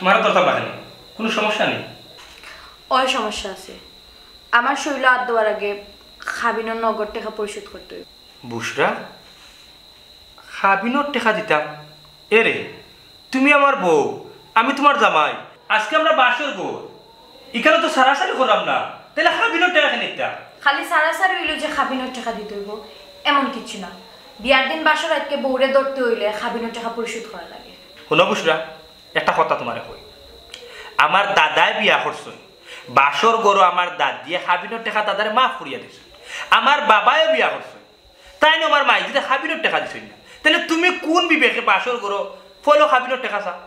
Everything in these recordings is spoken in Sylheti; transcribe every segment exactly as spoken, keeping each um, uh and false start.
তোমার দরকার লাগে না, কোনো সমস্যা নেই। অয় সমস্যা আছে, আমার শরীর আত দেওয়ার আগে খাবিনর নগদ টেকা পরিশোধ করতে হইব। বুসরা, খাবিনর টেকা দিতাম? এরে, তুমি আমার বউ, আমি তোমার জামাই। আজকে আমরা বাসর ঘর, ইখানো তো সারাসারি করলাম না, তাইলে খাবিনর টেকা কেনে দিতাম? খালি সারাসারি অইলো যে খাবিনর টেকা দিতে হইব, এমন কিচ্ছু না। বিয়ার দিন বাসর রাইতকে বউরে ধরতে হইলে খাবিনর টেকা পরিশোধ করা লাগে। হুনো বুসরা, একটা কথা তোমারে কই, আমার দাদায় বিয়া করছইন, বাসর ঘরো আমার দাদিয়ে খাবিনর টেকা দাদারে মাফ করিয়া দিছইন। আমার বাবায়ও বিয়া করছইন, তাইন আমার মাইজিদে খাবিনর টেকা দিছইন না, তাইলে তুমি কোন বিবেকে বাসর ঘরো ফলো খাবিনর টেকা চাও?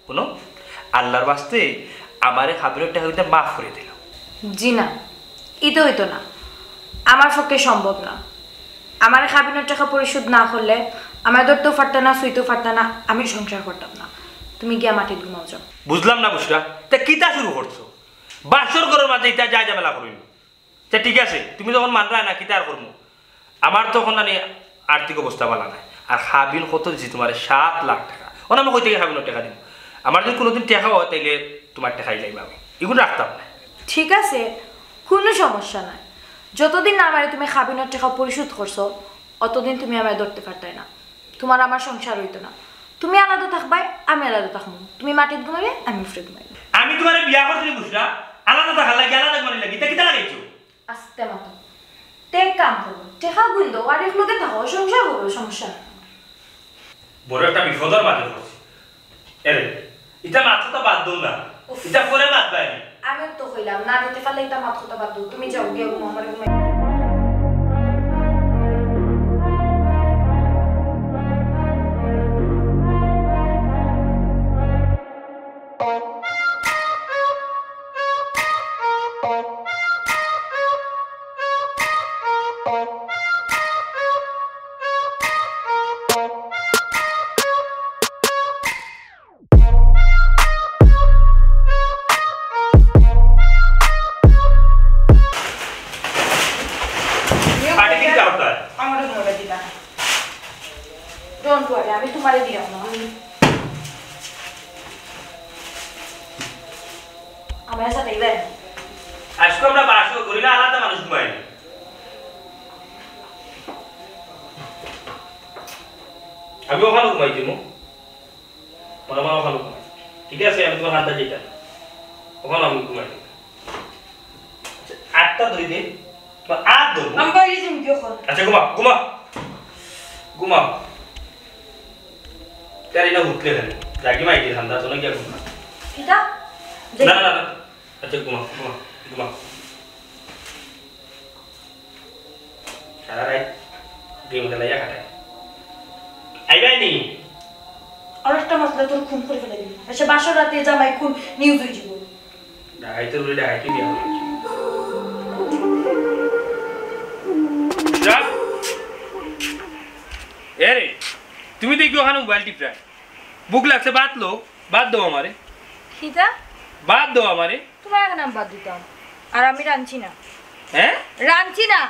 হুনো, আল্লার ওয়াস্তে আমারে খাবিনর টেকা দিতে মাফ করি দিলাও। জি না, ইতা অইতো না, আমার পক্ষে সম্ভব না। আমারে খাবিনর টেকা পরিশোধ না করলে আমায় ধরতেও পারতা না, ছুইতেও পারতা না, আমি সংসার করতাম না। তুমি গিয়া মাটিত ঘুমাও যাও। বুঝলাম না বুসরা, তে কিতা শুরু করছো? বাসর ঘরর মাঝে ইতা যায় ঝামেলা করইন। তে ঠিক আছে, তুমি যখন মানরায় না, কিতা আর করমু? আমার তখন জানি আর্থিক অবস্থা ভালা নাই। আর খাবিন কত দিছি তোমারে? সাত লাখ টেকা। অখন আমি কই থাকি খাবিনর টেকা দিমু? আমার যদি কোনোদিন টেকা অয়, তাইলে তোমার টেকা ইলাইমু আমি। ইগুন রাখতাম না। ঠিক আছে, কোনো সমস্যা নাই। যতদিন না আমারে তুমি খাবিনর টেকা পরিশোধ করছো, অতদিন তুমি আমারে ধরতে পারতায় না। তোমার আমার সংসার অইতো না। তুমি আলাদা থাকবায়, আমি আলাদা থাকমু। তুমি মাটিত ঘুমাইবায়, আমি উপরে ঘুমাইমু। আমি তোমারে বিয়া করছি বুসরা, আলাদা থাকার লাগি, আলাদা ঘুমানির লাগি, ইতা কিতা লাগাইছো? আস্তে মাতো। তে এক কাম করো, টেকা গুইন দেও, আর এক লগে থাকো, সংসার করো, সমস্যা নাই। বড় একটা বিপদর মাঝে পড়ছি। এরে, ইতা মাত কথা বাদ দেও না। উফ। ইতা পরে মাতবায় নি। আমি তো কইলাম, না দিতে পারলে ইতা মাত কথা বাদ দেও। তুমি যাও, গিয়া ঘুমাও, আমারে ঘুমাই। পার্টি কিনতে হবে। আমারে ঘুমাইবার দিবা না। Don't worry, আমি তোমারে দিয়াম না। আমার সাথে এবার আজকে আমরা বাসর ঘরো না, আলাদা মানুষ ঘুমাই। আমি অখানো ঘুমাই দিমু। মনে মনে অখানো ঘুমাই। ঠিক আছে, আমি তোমার হাতটা দিতাম। অখানো আমি ঘুমাই দিমু। আচ্ছা, আটটা ধরি দে। তোমার আট ধরবো। আমি বাইরে যাইমু কি অখন? আচ্ছা, ঘুমা, ঘুমা। ঘুমা। তার এটা উঠলে কেন? রাগি মাইকে ঠান্ডা, চলো গিয়া ঘুমা। কিতা? না, না, না, না। আচ্ছা, ঘুমা, ঘুমা, ঘুমা। সারা রাইত গেম খেলাইয়া কাটায়। আইবায় নি? আর একটা মাতলে তোর খুন করি ফালাই দিমু। আচ্ছা, বাসর রাতে জামাই খুন news অই যাইবো। ডাকাইতে বলে ডাকাইতে বিয়া করছে। বুঝলা? এ রে, তুমি দেখি অখানো মোবাইল টিপরায়। ভুক লাগছে, ভাত লও, ভাত দেও আমারে। কিতা? ভাত দেও আমারে। তোমার এখন আমি ভাত দিতাম। আর আমি রানছি না। হ্যাঁ? রানছি না।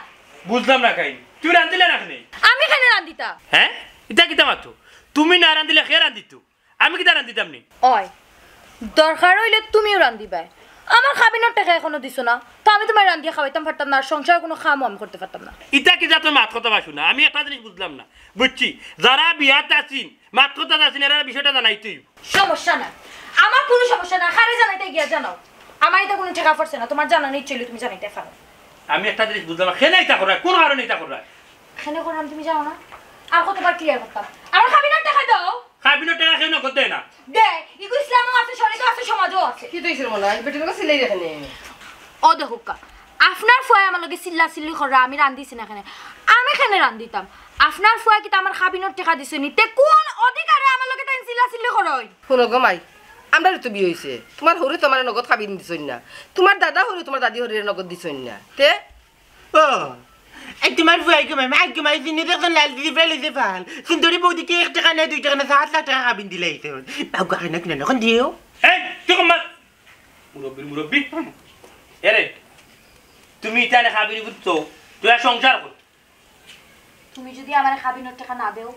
বুঝলাম না খাইন। তুমি রান্ধিলে না কেনে? আমি কেনে রান্ধিতা? হ্যাঁ? ইতা কিতা মাতো? তুমি না রান্ধিলে কে রান্ধিতো? আমি কিতা রান্ধিতাম নি? অয়, দরকার অইলে তুমিও রান্ধিবায়। আমার খাবিনর টেকা এখনো দিছো না, তো আমি তোমারে রান্ধিয়া খাওয়াইতাম পারতাম না, আর সংসারর কুনু কামও আমি করতে পারতাম না। ইতা কি জাতর মাত কথা বা শুনা? আমি একটা জিনিস বুঝলাম না, বুঝছি, যারা বিয়াত আছইন, মাত কথা আছইন, এরারে বিষয়টা জানাইতে অইবো। সমস্যা নাই, আমার কুনু সমস্যা নাই, কারে জানাইতায় গিয়া জানাও। আমার ইতা কুনু টেকা পড়ছে না, তোমার জানানি ইচ্ছা অইলে তুমি জানাইতায় পারো। আমি একটা জিনিস বুঝলাম না, কেনে ইতা কররায়, কুন কারণে ইতা কররায়? কেনে কররাম তুমি জানো না? আর কতবার clear করতাম, আমার খাবিনর টেকা দেও। খাবিনর টেকা কেউ নগদ দেয় না। দে, ইগু ইসলামও আছে, শরীয়তও আছে, সমাজও আছে। কিতা অইছে মনাই? বেটির লগে চিল্লাই দেখে নে। ও দেখউক্কা, আপনার ফুয়ায় আমার লগে চিল্লাচিল্লি কররা, আমি রান্ধিছি না কেনে? আমি কেনে রান্ধিতাম? আপনার ফুয়ায় কিতা আমার খাবিনর টেকা দিছে নি? তে কুন অধিকারে আমার লগে তাইন চিল্লাচিল্লি করইন? হুনো গো মাই, আমরারও তো বিয়া অইছে। তোমার হউরে তো আমারে নগদ খাবিন দিছইন না। তোমার দাদা হউরে, তোমার দাদি হউরে নগদ দিছইন না। তে ও, এই তোমার ফুয়াই ঘুমাই, মাই ঘুমাই, দিনে দেখো লাল দিদি ফেলে দিতে পাল। সুন্দরী বৌদিকে এক টেকা না, দুই টেকা না, সাত লাখ টেকা খাবিন দিলে এই তো। বাবু আগে না কিনা নখন দিও। এই, তুই কম মাত। মুরব্বির মুরব্বি। এরে, তুমি ইতা নে খাবিনি বুঝছো? তুই আর সংসার কর। তুমি যদি আমারে খাবিনর টেকা না দেও,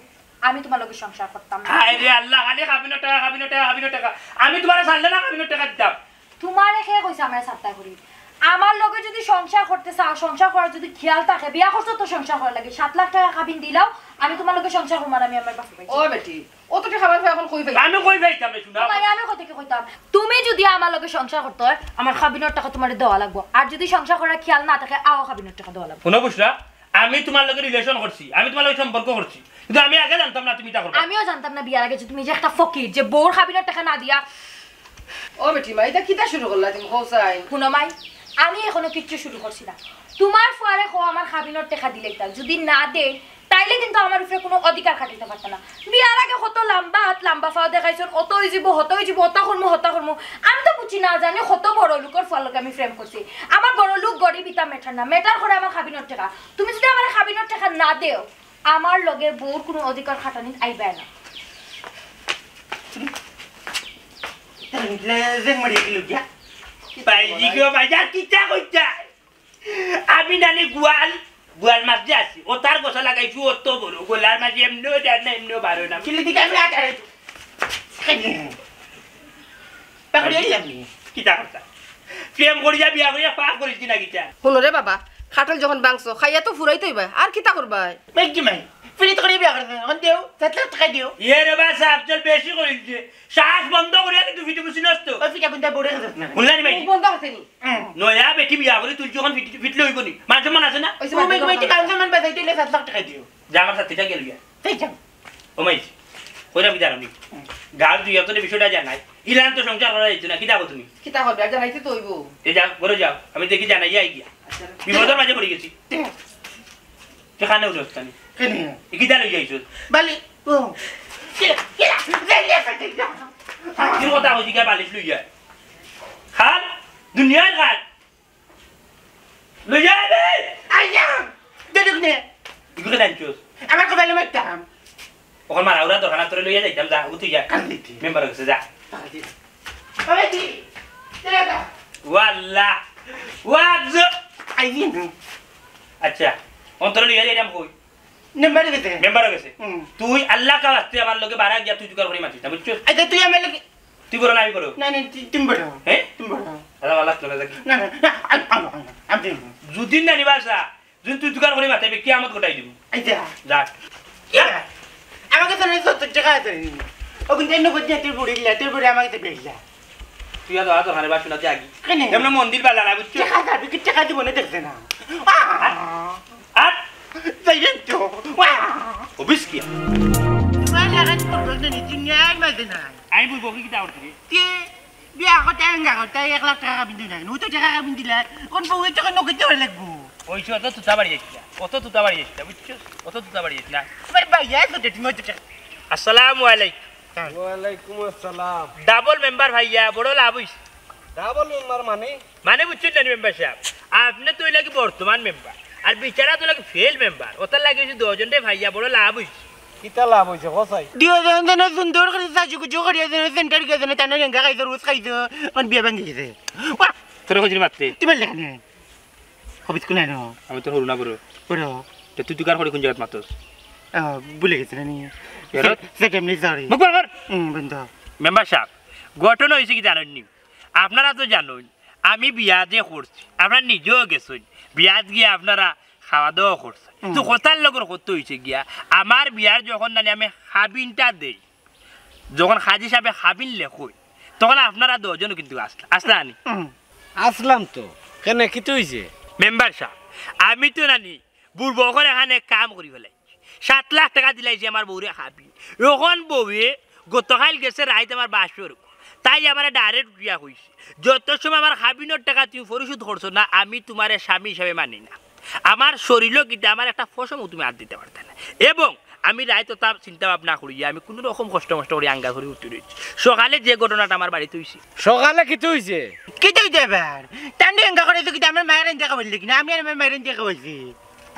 আমি তুমার লগে সংসার করতাম না। হায় রে আল্লাহ, খালি কাবিনর টেকা, কাবিনর টেকা, কাবিনর টেকা। আমি তুমারে ছাড়লে না কাবিনর টেকা দিতাম। তুমারে কে কইছে আমারে ছাড়তায় করি? আমার লগে যুদি সংসার করতে চাও, সংসার করার যুদি খিয়াল থাকে, বিয়া করছো তো সংসার করার লাগি, সাত লাখ টেকা কাবিন দিলাও, আমি তুমার লগে সংসার করমু না, আমি আমার বাপর বাড়ি। ও বেটি, অত টেকা বাপে অখন কই পাইবা? আমি কই পাইতাম রে, হুনো? ভাই, আমি কই থাকি কইতাম? তুমি যুদি আমার লগে সংসার করতে অয়, আমার কাবিনর টেকা তুমারে দেওয়া লাগবো। আর যুদি সংসার করার খিয়াল না থাকে, আও কাবিনর টেকা দেওয়া লাগবো। হুনো বুঝলা, আমি তুমার লগে relation করছি, আমি তুমার লগে সম্পর্ক করছি, কিন্তু আমি আগে জানতাম না তুমি ইতা করবায়। আমিও জানতাম না বিয়ার আগে যে তুমি যে একটা ফকির, যে বউর কাবিনর টেকা না দিয়া। ও বেটি মা, ইতা কিতা শুরু করলা তুমি, কও চাই? হুনো মাই, আমি এখনো কিচ্ছু শুরু করছি না। তুমার ফুয়ারে কও আমার কাবিনর টেকা দিলাইতা, যুদি না দেয়, তাইলে কিন্তু আমার উপরে কুনু অধিকার খাটাইতা পারতা না। বিয়ার আগে কত লাম্বা আত, লাম্বা ফাও দেখাইছইন, অত অইযিবো, হত অইযিবো, অতা করমু, হতা করমু। আমি তো বুঝি না জানি কত বড় লোকর ফুয়ার লগে আমি প্রেম করছি। আমার বড় লোক গরিব ইতা matter না, matter করে আমার কাবিনর টেকা। তুমি যুদি আমারে কাবিনর টেকা না দেও, আমার লগে বউর কুনু অধিকার খাটানিত আইবায় না। জেং মারিয়া দিল গিয়া। ভাইজি গো, ভাইজি, আর কিতা কইতা? আমি নানি গোয়াল, গোয়াল মাছ যে আছি, অতার গোসা লাগাইছি, অত বড়, গোলার মাঝে এমনেও যায় না, এমনেও বারো না। কিলি দিকে আমি আটারে। পাকড়ি আমি। কিতা করতা? প্রেম করিয়া বিয়া করিয়া পাপ করিস কি না কিতা? হুনো রে বাবা, খাটল যখন ভাঙছো, খাইয়া তো ফুরাইতে অইবা, আর কিতা করবায়? বেগি মাই, ফিরি তো করিয়া বিয়া করছে, এখন দেও, সাত লাখ টেকা দেও। ইয়ে রে বা, সাফ জল বেশি করিল যে। শ্বাস বন্ধ করিয়া কিন্তু ফিটি বুঝি নষ্ট। ওই ফিটা বুন্দা বড় হয়ে যাচ্ছে না। হুনলা নি ভাই? বন্ধ আছে নি? নয়া বেটি বিয়া করি তুলছি, যখন ফিট-, ফিটলে অইবো নি? মান সম্মান আছে না? ওই যে তুমি বাদ দাও। বেটি কাম সম্মান বাজাইতে হইলে সাত লাখ টেকা দিও। যা, আমার সাথে যা গেল গিয়া। তাই যাও। ও মাই, কইরা বিদার আমি। গাল দুই অতনে বিষয়টা জানাই। ইলান তো সংসার করা যাইতো না, কিতা কও তুমি? কিতা করবে? আর জানাইতে তো অইবো। এ যাও, ঘরে যাও। আমি দেখি জানাই যাই গিয়া। আচ্ছা। বিপদর মাঝে পড়ি গেছি। ঠিক আছে। তুই কানে উঠোস না নি? কেনে? এ কিতা লই যাইছস? বালি। ও। কি, কি, কি, কি, কি, কি, কি? কি কথা কইছি, কে বালিশ লই যায়? খাল? দুনিয়ার খাল? লই যায় রে! আইয়া! দেখুক নে। এগুলো জানছস? আমার কপালে মারতাম। ওখানে মারা ওরা দোকান তোরে লইয়া যাইতাম, যা, ও তুই যা। কান দিতি। মেম্বার গেছে, যা। কান দিতি। ওরে দি, চলে যা। ওয়াল্লা, ওয়াজ। আইয়ে না। আচ্ছা, অন্তরে লইয়া যাইতাম কই? মেম্বার গেছে। মেম্বার গেছে। হুম। তুই আল্লাহ কা ওয়াস্তে আমার লগে বারা গিয়া তুই তুকার করি মাতিস না, বুঝছস? আচ্ছা, তুই আমার লগে তুই বড় না আমি বড়? না, না, তুই, তুমি বড়। হ্যাঁ? তুমি বড়। আল্লাহ, আল্লাহ, চলে যাক। না, না, না, আমি, আমি, আমি, আমি, আমি। যুদিন না নিবা আসা, যুদিন তুই তুকার করি মাতাইবে, কিয়ামত ঘটাই দিব। আচ্ছা। যা। ইয়া, আমার কাছে না সত্তর টেকা আছে। ও কিন্তু এমনি করতে তোর বুড়ি গিলা, তোর বুড়ি আমার কাছে বেরিয়া। তুই আর, আর দোকানে বাসু না, তুই আগে। কেনে? এমনি মন্দির বালা না, বুঝছো? টেকা যাবে, কি টেকা দিব না, দেখছে না। আহ! আর? যাই তো। ওয়া! অফিস কি? তোমার লাগান করবে না, নি, দুনিয়ার মাঝে নাই। আমি বলবো, কি কিতা করতে রে? কে? বিয়া করতে, এঙ্গা করতে, এক লাখ টেকা কাবিন দিলাই। নু তো টেকা কাবিন দিলাই। কোন বউ এত কেন নগদ দেওয়া লাগবো? ওই যে অত তুতা বাড়ি যাইস না। অত তুতা বাড়ি যাইস না, বুঝছো? অত তুতা বাড়ি যাইস না। তোমার ভাইয়া তো ডেটিং হইতে চায়। আসসালামু আলাইকুম। ওয়ালাইকুম আসসালাম। ডাবল মেম্বার ভাইয়া, বড় লাভ হইছে। ডাবল মেম্বার মানে? মানে বুঝছইন না নি মেম্বার সাব? আপনে তো অইলা কি বর্তমান মেম্বার, আর বিচারা তো অইলা কি ফেইল মেম্বার। অতার লাগি অইছে দুইজনরে পাইয়া বড় লাভ অইছে। কিতা লাভ অইছে, কও চাই? দুইজন যেন সুন্দর করি সাজুগুজু করিয়া যেন সেন্টার গিয়া যেন তানে লেহেঙ্গা খাইছে, রোজ খাইছে, আমার বিয়া ভাঙ্গি গেছে। ওয়া! তোরে কইছি মাততে। তুমি লেখা নে। হবিস কোন আইনো? আমি তো হুরু না বড়। বড়। তে তুই তুকার করি কোন জাগাত মাতস? আহ, ভুলে গেছি না নি? এরা? সে-, সেকেন্ডলি সরি। মুখ বন্ধ কর। হুম, বন্ধ। মেম্বার সাব, ঘটনা অইছে কি জানইন নি? আপনারা তো জানইন, আমি বিয়া যে করছি, আপনারা নিজেও গেছইন, বিয়াত গিয়া আপনারা খাওয়া দাওয়া করছইন। হুম। তো কথার লগর কথা অইছে গিয়া, আমার বিয়ার যখন নানি আমি কাবিনটা দেই, যখন কাজী সাবে কাবিন লেখইন, তখন আপনারা দুইজনও কিন্তু আছলা, আছলা নি? হুম। আছলাম তো। কেনে, কিতা অইছে? মেম্বার সাব, আমি তো নানি বুড়বকর এখানে কাম করি ফালাই। সাত লাখ টেকা দিলাইছি আমার বউরে কাবিন। অখন বউয়ে গতকাইল গেছে রাইত আমার বাসর। তাই আমারে direct উঠিয়া কইছে, "যত সময় আমার কাবিনর টেকা তুমি পরিশোধ করছো না, আমি তুমারে স্বামী হিসাবে মানি না। আমার শরীলো কিতা, আমার একটা পশমও তুমি আত দিতা পারতায় না।" এবং আমি রাইত অতা চিন্তা ভাবনা করিয়া আমি কুনু রকম কষ্ট মষ্ট করি আঙ্গা করি উঠি রইছি। সকালে যে ঘটনাটা আমার বাড়িত অইছে। সকালে কিতা অইছে? কিতা অইছে আবার? তান্ডে আঙ্গা করে তো কিতা আমার মায়ের আনতে খাবার লেখি না, আমি আর আমার মায়ের আনতে খাবাইছি।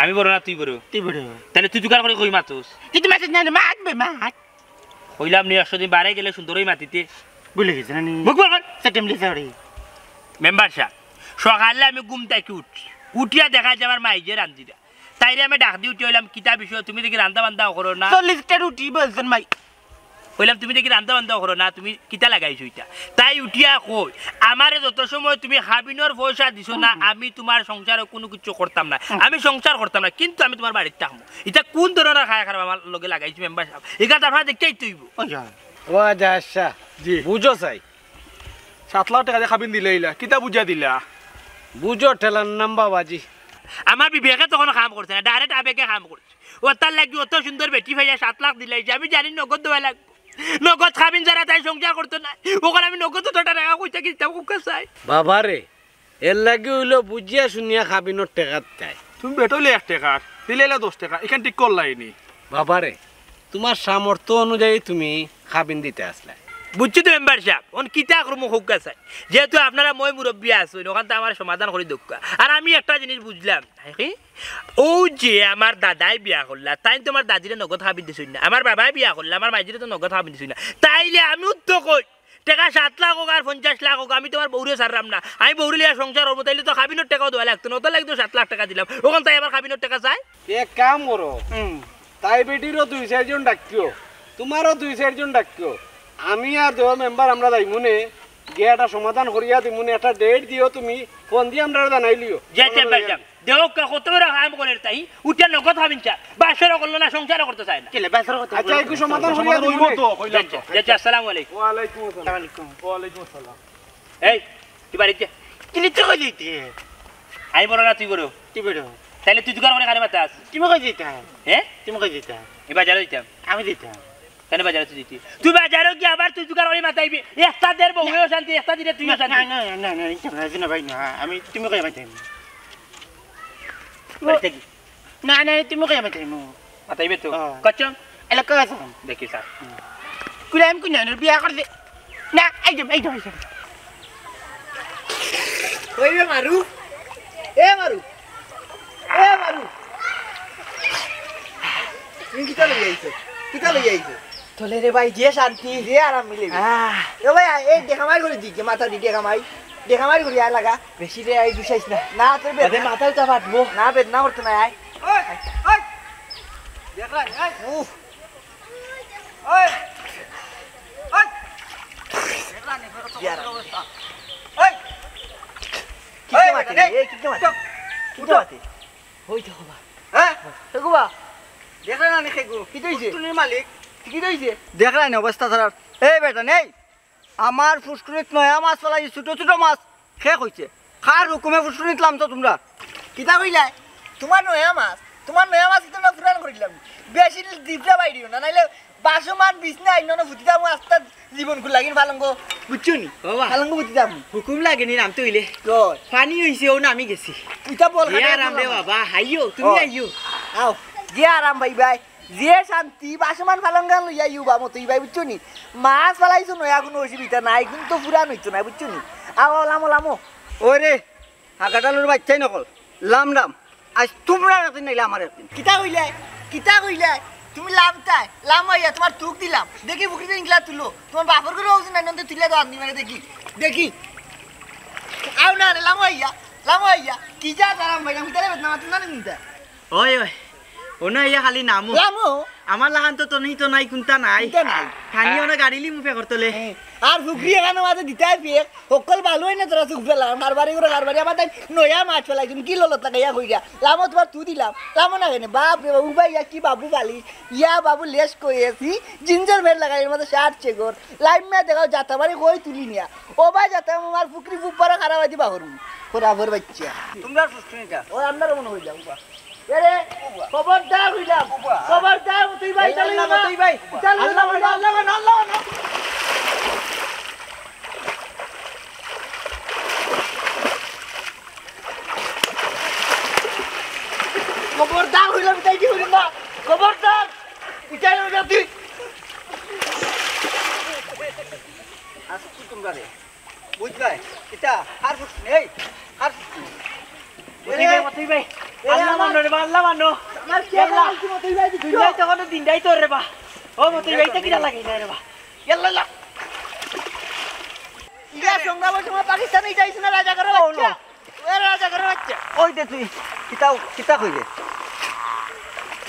আমি বড় না তুই বড়? তুই বড়। তাইলে তুই তুকার করি কই মাতস? তুই তো মাতস না, মাত বে, মাত। কইলাম নি একশো দিন বারে গেলে সুন্দরই মাতিতে। ভুলে গেছি না নি? মুখ বন্ধ কর। Secondly sorry. মেম্বার সাব, সকালে আমি ঘুম থাকি উঠছি, উঠিয়া দেখা যায় আমার মাই যে রান্দিরা। তাইরে আমি ডাক দি উঠি কইলাম, "কিতা বিষয়? তুমি দেখি রান্দা বান্দাও করো না।" চল্লিশটা রুটি বলছেন ভাই। কইলাম, "তুমি দেখি রান্দা বান্দাও করো না, তুমি কিতা লাগাইছো ইটা?" তাই উঠিয়া কই, "আমারে যত সময় তুমি খাবিনর পয়সা দিছো না, আমি তুমার সংসারো কুনু কিচ্ছু করতাম না, আমি সংসার করতাম না, কিন্তু আমি তুমার বাড়িত থাকমু।" ইটা কুন ধরনর খায়া খারাপ আমার লগে লাগাইছো মেম্বার সাব? ইখান তো আপনারা দেখতেই তো অইবো। ও আচ্ছা, আচ্ছা। জি। বুঝো চাই। সাত লাখ টেকা দি খাবিন দিলাইলা, কিতা বুঝা দিলা? বুঝো ঠেলার নাম বাবাজি। আমার বিবেকে তখন কাম করছে না, direct আবেগে কাম করছে। ও তার লাগি অত সুন্দর বেটি পাইয়া সাত লাখ দিলাইছে, আমি জানি নগদ দেওয়া লাগবো। নগদ খাবিন ছাড়া তাই সংসার করতো না। অখন আমি নগদ অতটা টেকা কই থাকি দিতাম, কুক্কা চাই। বাবারে, এর লাগি অইলো বুঝিয়া শুনিয়া খাবিনর টেকা দেয়। তুমি বেটা অইলে এক টেকার, দিলাইলা দশ টেকা, ইখান ঠিক করলাইনি। বাবারে, তুমার সামর্থ্য অনুযায়ী তুমি খাবিন দিতে আসলে। বুঝছি তো মেম্বার সাব, অন কিতা করমু কউক্কা চাই। যেহেতু আপনারা ময় মুরব্বি আছইন, অখান তো আমার সমাধান করি দেউক্কা। আর আমি একটা জিনিস বুঝলাম না, কি? অউ যে আমার দাদায় বিয়া করলা, তাইন তো আমার দাদিরে নগদ খাবিন দিছইন না। আমার বাবায় বিয়া করলা, আমার মাইজিরে তো নগদ খাবিন দিছইন না। তাইলে আমিও তো কই, টেকা সাত লাখ অউক আর পঞ্চাশ লাখ অউক, আমি তুমার বউরে ছাড়রাম না। আমি বউরে লইয়া সংসার করমু, তাইলে তো খাবিনর টেকাও দেওয়া লাগতো না। অতার লাগি তো সাত লাখ টেকা দিলাম। অখন তাই আবার খাবিনর টেকা চায়। এক কাম করো, হুম। তাই বেটিরও দুই চাইরজন ডাকিও, তুমারও দুই চাইরজন ডাকিও। আমি আর দেওর মেম্বার আমরা যাইমুনে, গিয়া একটা সমাধান করিয়া দিমুনে, একটা date দিও তুমি, ফোন দিয়া আমরারে জানাইলিও। যাইতে পারতাম। দেউক্কা কত বড় কাম করের তাই, উঠে নগদ খাবিন চায়। বাসরও করলো না, সংসারও করতো চায় না। কেলে বাসর করতো আচ্ছা, একটু সমাধান করিয়া সমাধান দিমুনে। অইবো তো, কইলাম তো। যাইতে, যাইতে, আসসালামু আলাইকুম। ওয়ালাইকুম আসসালাম। আসসালামু আলাইকুম। ওয়ালাইকুম আসসালাম। এই, তুই বাড়িত যা। কিলে তো কই যাইতে? আমি বড় না তুই বড়? তুই বড়। তাইলে তুই জোগাড় করি কারে মাতাস? তুমি কই যাইতা? হ্যাঁ? তুমি কই যাইতা? এই বাজারো যাইতাম। আমি যাইতাম। কেনে বাজারো তুই যাইতে? তুই বাজারো গিয়া আবার তুই জোগাড় করি মাতাইবি। একটা দের বউয়ে অশান্তি, একটা দিরে তুই না, অশান্তি। না, না, না, না, না, না, ভাই, না, আমি তুমি কই মাতাইমু? বাড়িত থাকি। না, না, তুমি কই মাতাইমু? মাতাইবে তো? হ্যাঁ। কচ্ছ? এলাকা আছে। দেখি স্যার। কুলাম কুনানোর বিয়া করছে। না, একদম, একদম, একদম। ওই রে মারু। এ মারু। এ মারু। তুমি কিতা লই আইছো? কিতা লই আইছো? তলে রে ভাই, যে শান্তি। যে আরাম মিলে। আহ। এ ভাই, এই দেখামাই করি দিকে, মাথা দি দেখামাই। দেখামাই করি আয় লাগা। বেশি রে, আই দুষাইস না। না, তোর বেদনা। আরে মাথাও তো ফাটবো। না, বেদনা করতো না, আয়। ওই, ওই। দেখলা নি, ওই। উফ। ওই। ওই। দেখলা নি, কত ইয়ার। অবস্থা। ওই। কিকে ওই, মাতে বেটা, রে? এই। এই, কিকে মাতে? চুপ। কিকে মাতে? ওই দেখো বা। হ্যাঁ? দেখো বা। দেখলা না নি খেগু? কিতা অইছে? ফুসকুনির মালিক। কিতা অইছে? দেখলা নি অবস্থা তারার? এই বেটা, নেই। আমার ফুসকুনিত নয়া মাছ ফালাই, ছোট ছোট মাছ। কে কইছে? কার হুকুমে ফুসকুনিত লামছো তুমরা? কিতা কইলায়? তুমার নয়া মাছ, তুমার নয়া মাছ কিন্তু না ফুরান করিলাম। বেশি দিবরা বাইরিও না, নাইলে বাসমান বিছনা আইন না ফুটিতাম আস্তা জীবন কুল লাগিন ফালঙ্গ, বুঝছো নি? ও বা। ফালঙ্গ ফুটিতাম। হুকুম লাগে নি নামতে অইলে। কই? পানি অইছে, ও নামি গেছি। ইতা বল যে খাটে আরাম রে বল। বাবা, আইও, তুমি ও। আইও। আও, যে আরাম ভাই ভাই। যে শান্তি, বাসমান ফালঙ্গান লইয়া ইউবা মতই ভাই, বুঝছো নি? মাছ ফালাইছো নয়া, কুনু অসুবিধা নাই, কিন্তু ফুরান অইতো না, বুঝছো নি? আও, আও, লামো, লামো। ওরে, হাগাটালুর বাচ্চাই নকল, লাম লাম। আজ তুমরা একদিন নাইলে আমার একদিন। কিতা কইলায়? কিতা কইলায়? তুমি লামতায়, লামো আইয়া, তুমার তুক দিলাম। দেখি ফুকরিত ইনকলা তুলো। তুমার বাপর ঘরো অইছে না, নন্দে তুলিয়া দাও আনদি মানে দেখি। দেখি। আও না রে, লামো আইয়া, লামো আইয়া। কি যা তারাম ভাই, আমি তাহলে বেদনা মাতুম না নিতা। ওই, ওই, ও না ইয়া খালি নামো। লামো। আমার লাখান তো তনি তো নাই, কুন্তা নাই। কুন্তা নাই। পানি ওনা গাড়ি লি মুফে করতলে। হ্যাঁ। আর ফুকরি এখানো মাঝে দিতায় ফেক, হক্কল ভালো অয় না তোরা চুপ ফেলা, কারবারি করে কারবারি, আমার তাই নয়া মাছ ফেলাইছুন, কি ললত লাগাইয়া কইরা। লামো তুমার তু দিলাম, লামো না কেনে? বাপ রে বাপ, উবাই ইয়া কি বাবু বালিশ, ইয়া বাবু লেশ কইছি, জিঞ্জার ভেড় লাগাই এর মধ্যে শার্ট চেগর, লাইম মে দেখাও জাতা বাড়ি কই তুলি নিয়া। ও ভাই জাতা আমার ফুকরি ফুপারা খারাপ আইতে বাহরু, খোরা ভোর বাচ্চা। তুমরা সুস্থ নিতা। ও আপনারও মনে হইলাম, উবা। এরে, খবরদার কইলাম। খবরদার, তুই ভাই, এই চালু আল্লাহ, না। তুই ভাই। চালু আল্লাহ, না। আল্লাহ, আল্লাহ, আল্লাহ, আল্লাহ। খবরদার কইলাম, তাই কি কইলি না? খবরদার, উঠাই লইলাম তুই। আজ কি তোমরা রে? বুঝবায়? কিতা? আর ফুস নেই? আর ফুস নেই? মতই ভাই, মতই ভাই। এ আল্লাহ আমার, মানো রে বা, আল্লাহ মানো। আমার কে আল্লাহ। বলছি মতই ভাই, দিচ্ছ? দুনিয়ায় তো কোনো দিনটাই তোর রে বা। ও মতই ভাই, তো কিনা লাগে না রে বা। ইয়াল্লা, ইয়াল্লা। ইয়া সংগ্রামের সময় পাকিস্তানে যাইছ না রাজাকারের বাচ্চা? ও রাজাকারের বাচ্চা। ওই দে তুই, কিতাও, কিতা কইবে?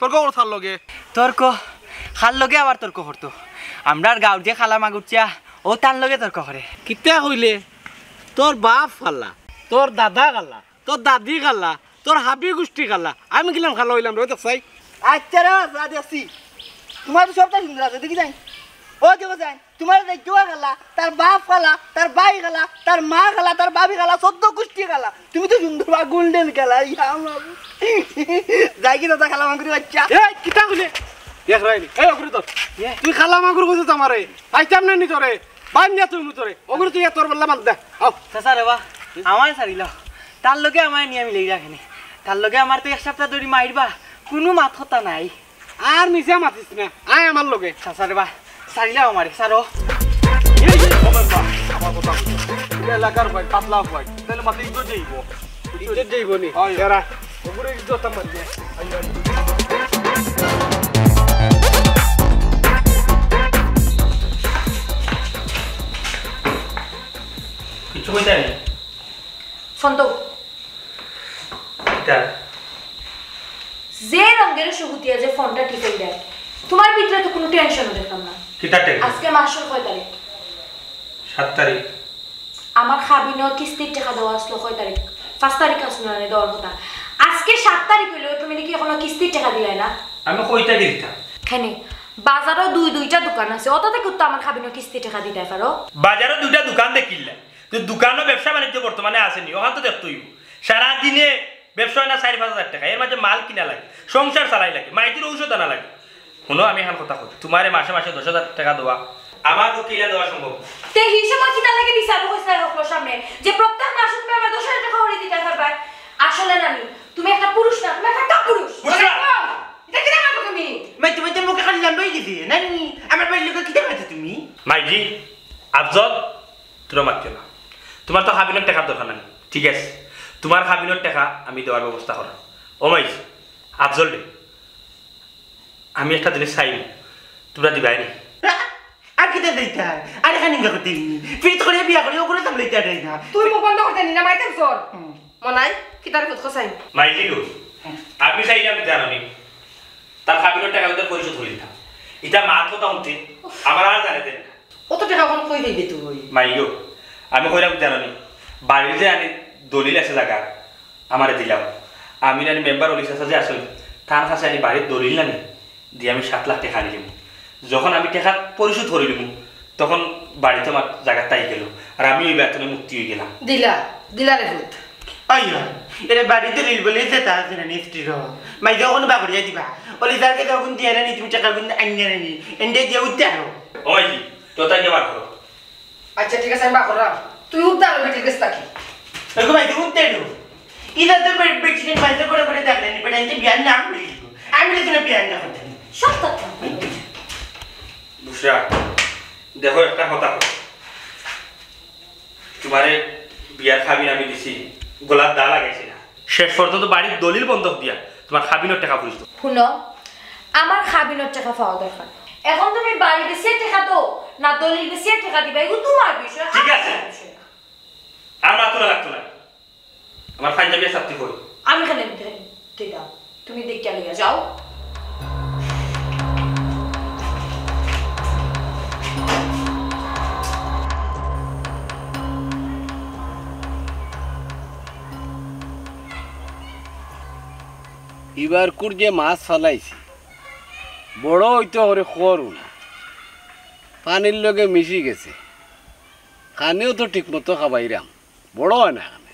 তর্ক করো তার লগে। তর্ক? কার লগে আবার তর্ক করতো? আমরার গাঁওর যে কালা মাগুর চাচা, অউ তান লগে তর্ক করে। কিতা কইলে? তোর বাপ কালা, তোর দাদা কালা, তোর দাদি কালা, তোর হাবি গুষ্টি কালা, আমি কিলান কালা অইলাম রে, দেখছাই? আচ্ছা রে, যা দেখছি। তুমার তো সবটা সুন্দর আছে, দেখি যাই। ও দেখো যাই, তুমার দাইজ্জুয়া কালা, তার বাপ কালা, তার ভাই কালা, তার মা কালা, তার ভাবি কালা, চৌদ্দ গুষ্টি কালা। তুমি তো সুন্দর বা golden কালা, ইয়া মাবুদ। যাই কি দাদা কালা মাগুরি বাচ্চা। এই, কিতা কইলে? দেখ রাইনি। এই, অগুরে ধর। ইয়ে। তুই কালা মাগুর কইছস আমারে। পাইতাম না নি তোরে। বান্ধ দিয়া তুই মুতরে। অগুরে তুই তোর বললা বান্ধ দে। আও। চাচা রে বা, আমারে ছাড়িলাও। তার লগে আমারে নিয়া মিলাই রাখেনি। তার লগে আমার তো এক সপ্তাহ ধরি মাইরবা। কুনু মাত কথা নাই। আর মিছা মাতিস না, আয় আমার লগে। চাচা রে বা, ছাড়িলাও আমারে, ছাড়ো। এই যে, খবর পা, আমার কথা শুনো। এটা এলাকার ভাই, পাতলা ভাই। তাহলে মাথায় ইজ্জত যাইব। ইজ্জত যাইব নি? হয়। এরা, ওগুলো ইজ্জত আমার যে। কিছু কইতে নেই। ফোন তো। কিতা? যে রঙের সুগুতিয়া যে ফোনটা টিপে দেয়, তোমার ভিতরে তো কোনো টেনশনও দেখলাম না। কিতা টেনশন? আজকে মাসের কয় তারিখ? সাত তারিখ। আমার খাবিনর কিস্তির টাকা দেওয়া আসলো কয় তারিখ? পাঁচ তারিখ আসলো না দেওয়ার কথা। আজকে সাত তারিখ হইলো, তুমি নাকি এখনো কিস্তির টাকা দিলাই না? আমি কইটা দিতাম। কেনে? বাজারও দুই দুইটা দোকান আছে, ওটা থেকে তো আমার খাবিনর কিস্তির টাকা দিতে পারো। বাজারও দুইটা দোকান দেখিলা, তো দোকানও ব্যবসা বাণিজ্য বর্তমানে আছেনি, ওখান তো দেখতে হইব। সারাদিনে ব্যবসা হয় না চার পাঁচ হাজার টাকা, এর মাঝে মাল কিনা লাগে, সংসার চালাই লাগে, মাইতির ঔষধ আনা লাগে। হুনো, আমি এখন কথা কই, তোমারে মাসে মাসে দশ হাজার টাকা দেওয়া, আমার পক্ষে ইলা দেওয়া সম্ভব না। তে হি সময় কিতা লাগে বিচার কইছাই হকলর সামনে যে প্রত্যেক মাসে তুমি আমার দশ হাজার টাকা করে দিতে পারবায়? আসলে নানি, তুমি একটা পুরুষ না, তুমি একটা কাপুরুষ। বুঝলা? এটা কিতা মাতো তুমি? মাইতে মাইতে মুখে খালি লম্বা হয়ে গেছে, নানি, আমার বাড়ির লোকে কিতা মাতো তুমি? মাইজি, আফজল, তোরা মাতিও না। তোমার তো খাবিনর টাকার দরকার নাই, ঠিক আছে? তোমার খাবিনর টাকা আমি দেওয়ার ব্যবস্থা করাম। ও মাইজি, আফজল রে, আমি একটা জিনিস চাইমু, তোমরা দিবায় নি? আর কিতা দিতা? আর এখানে ইঙ্গা করতে নি? ফিরিত করে বিয়া করে ওগুলো সামলাইতে আর না। তুই মুখ বন্ধ করতে নি না, মাইতে চল। হুম। মনাই, কিতার ফুট কসাই? মাইজি গো, আমি চাইলাম জানো নি, তার খাবিনর টাকা ওদের পরিশোধ করে দিতাম। এটা মাত কথা শুনতে আমার আর জানে দেন না। অত টাকা এখন কই পাইবে তুই? মাইগো, আমি কইলাম জানো নি, বাড়ির যে আনি দলিল আছে জাগা, আমারে দিলাম। আমি নানি মেম্বার অলি চাচা যে আছইন, তার কাছে আনি বাড়ির দলিল নানি, দিয়ে আমি সাত লাখ টাকা আনিলিমু। যখন আমি টাকা পরিশোধ করিলিমু, তখন বাড়িত আমার জাগাত তাই গেল, আর আমি ওই বেতনে মুক্তি হয়ে গেলাম। দিলা, দিলা রে ভূত। আইয়া, এরে বাড়িত দলিল বলে যে তা আছে না নিষ্ঠুর। মাইজে ওখানে বাগড়িয়া দিবা। অলি যার কাছে ওগুন দিয়ে আনি, তুমি টাকা গুন আনিয়া আনি। এন্ডে দিয়ে উঠতে আরো। ওই, তোতা গিয়ে বার করো। আচ্ছা, ঠিক আছে, আমি বার করলাম। তুই উদ্ধার হবি, ঠিক আছে, তাকি? দেখো ভাই, তুই উঠতে আরো। ইদা তো বে-, বেশি দিন বাইরে করে করে দেখলেন, বেটা, এই যে বিয়ার নাম বলি দিব। আমি বলি, "তুমি বিয়ার নাম করতে নেই।" সব কথা। বুঝরা, দেখো একটা কথা কই। তোমারে বিয়ার খাবিন আমি দিছি, গলাত দা লাগাইছি না। শেষ পর্যন্ত বাড়ির দলিল বন্ধক দিয়া তোমার খাবিনর টাকা পরিশোধ। হুনো, আমার খাবিনর টাকা পাওয়া দরকার। এখন তুমি বাড়ি বেচিয়া টাকা দেও, না দলিল বেচিয়া টাকা দিবা, এগু তোমার বিষয়, ঠিক আমার আছে। বিষয় না। আর মাতুন লাগতো না। আমার পাঞ্জাবি আর ছাতি কই? আমি কেনে দে-, দিতাম? তুমি দেখিয়া লইয়া যাও। ইবার কুর যে মাছ ফালাইছি, বড় অইতো করে খরু না, পানির লগে মিশি গেছে। খানিও তো ঠিক মতো খাবাইরাম, বড় হয় না এখানে।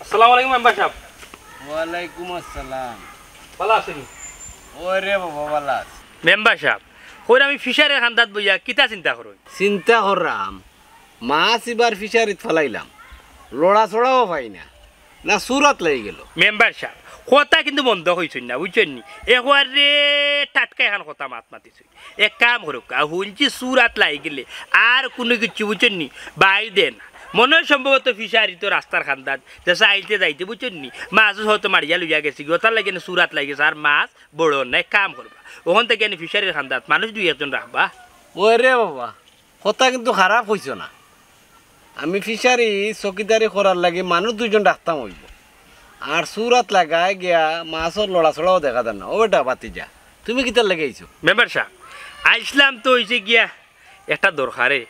আসসালামু আলাইকুম মেম্বার সাহেব। ওয়ালাইকুম আসসালাম। ভালা আছইন? ওরে বাবা, ভালা আছি। মেম্বার সাহেব, কইর আমি ফিশারির কান্দাত বইয়া কিতা চিন্তা করইন? চিন্তা কররাম, মাছ ইবার ফিশারিত ফালাইলাম, লড়াচড়াও পাই না, না সুরাত লাগি গেল। মেম্বার সাহেব, কথা কিন্তু বন্ধ কইছইন না, বুঝছইন নি? একবারে টাটকা এখান কথা মাত মাতিছইন। এক কাম করউক্কা, হুনছি সুরাত লাগি গেলে আর কুনু কিচ্ছু, বুঝছইন নি? বাই দেন। মনে হয় সম্ভবত ফিশারি তো রাস্তার কান্দাত, যে চাইতে যাইতে, বুঝছইন নি? মাছ হয়তো মারিয়া লইয়া গেছে, ওটার লাগি না সুরাত লাগি গেছে, আর মাছ বড় না, এক কাম করবা। ওখান থাকি আনি ফিশারির কান্দাত মানুষ দুই একজন রাখবা। ওরে বাবা, কথা কিন্তু খারাপ কইছো না। আমি ফিশারি চকিদারি করার লাগি মানুষ দুইজন রাখতাম অইবো। আর সুরাত লাগায় গিয়া মাছর লড়াচড়াও দেখা যায় না। ও বেটা ভাতিজা, তুমি কিতার লাগি আইছো? মেম্বার সাব, আইছলাম তো অইছে গিয়া একটা দরকারে।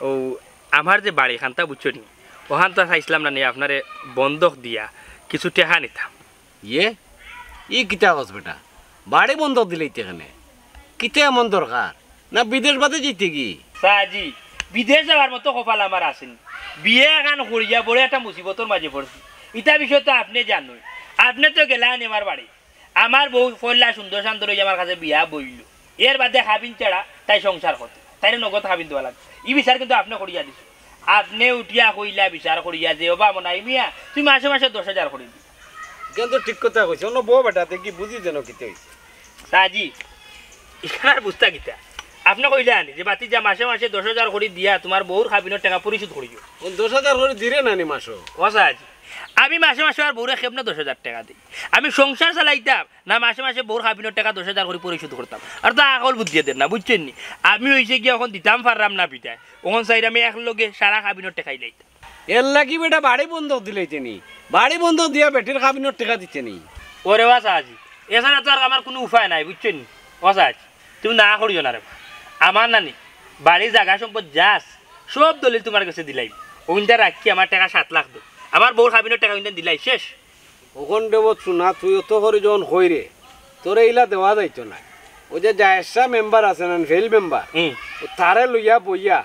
ও, আমার যে বাড়ি খান্তা বুঝছো নি, ওখান তো চাইছলাম না নি আপনারে বন্ধক দিয়া কিছু টেকা নিতাম। ইয়ে, ই কিতা কস বেটা? বাড়ি বন্ধক দিলাইতে কেনে? কিতা এমন দরকার? না বিদেশ বাদে যাইতে কি? চাচি, বিদেশ যাওয়ার মতো কপাল আমার আছে নি। বিয়া এখান করিয়া বড় একটা মুসিবতর মাঝে পড়ছি। ইতা বিষয় তো আপনে জানইন। আপনে তো গেলা নি আমার বাড়ি। আমার বউ পয়লা সুন্দর শান্ত অইয়া আমার কাছে বিয়া বইল। এর বাদে কাবিন ছাড়া তাই সংসার করতো। তাইরে নগদ কাবিন দেওয়া লাগে। ই বিচার কিন্তু আপনে করিয়া দিছো। আপনে উঠিয়া কইলা বিচার করিয়া যে, "ওবা মনাই মিয়া, তুই মাসে মাসে দশ হাজার করি দি।" কিন্তু ঠিক কথা কইছে, অন্য বউ বেটা দেখি বুঝি যেন কিতা অইছে। চাচি, ইখান আর বুঝতা কিতা? আপনে কইলা আনি যে, "ভাতিজা, মাসে মাসে দশ হাজার করি দিয়া তুমার বউর কাবিনর টেকা পরিশোধ করিও।" ও দশ হাজার করি দিরে না নি মাসো? ও চাচি, আমি মাসে মাসে আমার বউরে কেমনে দশ হাজার টেকা দেই? আমি সংসার চালাইতাম না মাসে মাসে বউর কাবিনর টেকা দশ হাজার করি পরিশোধ করতাম? আর তো আকল বুদ্ধি দের না, বুঝছইন নি? আমি অইছে গিয়া অখন দিতাম পাররাম না পিটায়, অখন চাইরাম আমি এক লগে সারা কাবিনর টেকাই লাইতাম। এর লাগি বেটা বাড়ি বন্ধক দিলাইতে নি, বাড়ি বন্ধক দিয়া বেটির কাবিনর টেকা দিতে নি। ওরে ও চাচি, এছাড়া তো আর আমার কুনু উপায় নাই, বুঝছইন নি? ও চাচি, তুমি না করিও না রে বা। আমার নানি, বাড়ি জাগা সম্পদ যা আছে, সব দলিল তুমার গেছে দিলাইমু। অইনতা রাখি আমার টেকা সাত লাখ দেও। আমার বউর কাবিনর টেকা অইনতা দিলাই শেষ। অখন দেবত শুনা, তুই অত করি যখন কইরে, তোরে ইলা দেওয়া যাইতো নায়। ওই যে জায়েদ শাহ মেম্বার আছে না, ফেইল মেম্বার, হুম। ও তারে লইয়া বইয়া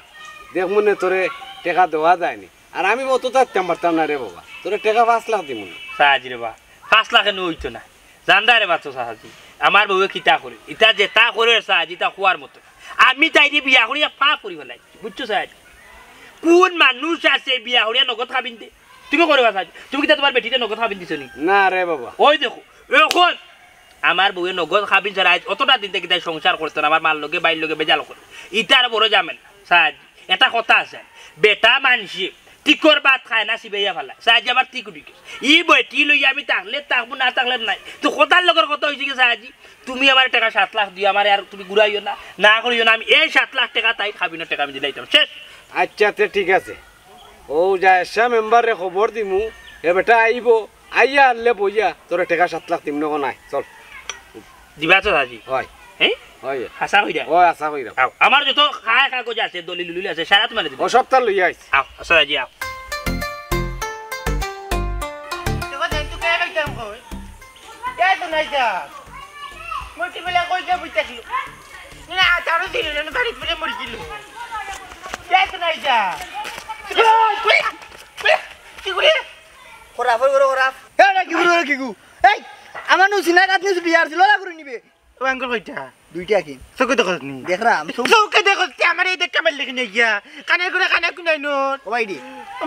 দেখমুনে তোরে টেকা দেওয়া যায় নি। আর আমি অত থাকতাম পারতাম না রে বাবা, তোরে টেকা পাঁচ লাখ দিমু না। চাচি রে বা, পাঁচ লাখে নু অইতো না। জানদা রে বা তো চাচি, আমার বউয়ে কিতা করে, ইতা যেতা করে চাচি, ইতা কওয়ার মতো। আমি তাইরে বিয়া করিয়া পাপ করি ফালাই, বুঝছো চাচি? কুন মানুষ আছে বিয়া করিয়া নগদ কাবিন দে? তুমি করো বা চাচি, তুমি কিতা তুমার বেটিরে নগদ কাবিন দিছো নি? না রে বাবা। ওই দেখো, অখন আমার বউয়ে নগদ কাবিন ছাড়া আইজ অতটা দিন থাকি তাই সংসার করতো না, আমার মার লগে, বাইর লগে বেজাল করে। ইতার বড় ঝামেলা চাচি। এটা কথা আছে, বেটা মানষে টিকর ভাত খায় না, চিবাইয়া ফালায়। চাচি আমার ঠিক উঠি গেছে। ই বেটি লইয়া আমি থাকলে থাকমু, না থাকলে নাই। তো কথার লগর কথা অইছে কি চাচি, তুমি আমার টেকা সাত লাখ দিও, আমারে আর তুমি ঘুরাইও না, না করিও না। আমি এই সাত লাখ টেকা তাইর কাবিনর টেকা আমি দিলাইতাম, শেষ। আচ্ছা, তে ঠিক আছে। ও জায়েদ শাহ মেম্বাররে খবর দিমু, এ বেটা আইবো, আইয়া আনলে বইয়া, তোরে টেকা সাত লাখ দিমু নগো নাই, চল। দিবা তো চাচি? হয়। হ্যাঁ? হয়। হাছা কইরা? ও, হাছা কইরা। আও, আমার যত কায় কাগজ আছে, দলিল উলিল আছে, সারা তুমারে দিমু। ও, সবতা লইয়া আইছি। আও, আচ্ছা চাচি, আও। দেখো, দেন তো কে কইতাম কই? কে তো নাই যা। মতি বেলা কই যা বই থাকলো? না, তারও দিল না, বাড়ি ফিরে মরি গেল। কে তো নাই যা। কি করে? খরাফর ঘরে খরাফ। এ, না, কি করে, কি গু? এই, আমার নু সিনা রাত নিয়ে বিয়ার ছিল, ওরা করে নিবে। ও আঙ্গুল কইটা? দুইটা কি? চোখে দেখো নি? দেখরাম, চোখ- চোখে দেখো, তে আমার এই দেখা মারলে কিনে গিয়া। কানের ঘরে কানে কুনাই নোর। ও ভাই রে,